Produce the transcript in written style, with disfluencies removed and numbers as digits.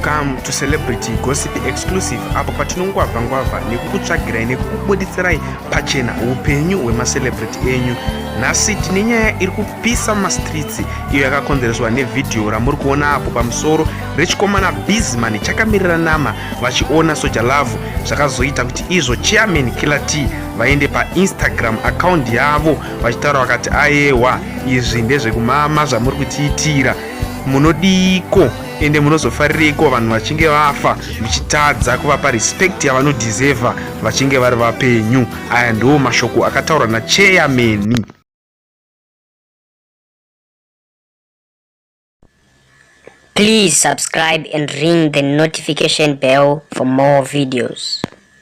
Welcome to Celebrity Gossip Exclusive apo patinongwavha ngwavha nekukutsvagirai nekukubudisirai pachena upenyu hwemacelebrity enyu. Nhasi tine nyaya iri kupisa mumastreets iyo yakakonzereswa nevhidhiyo ramuri kuona apo pamusoro rechikomana Bizman chakamirira nama vachiona Soja Love zvakazoita kuti izvo Chairman Killer T vaende paInstagram account yavo vachitaura vakati ayewa izvi ndezvekumama zvamuri kutiitira munodiiko ende munozofarireiko vanhu vachinge vafa muchitadza kuvapa respect yavanodhizevha vachinge vari vapenyu aya ndiwo mashoko akataurwa nacheyameni. Please subscribe and ring the notification bell for more videos.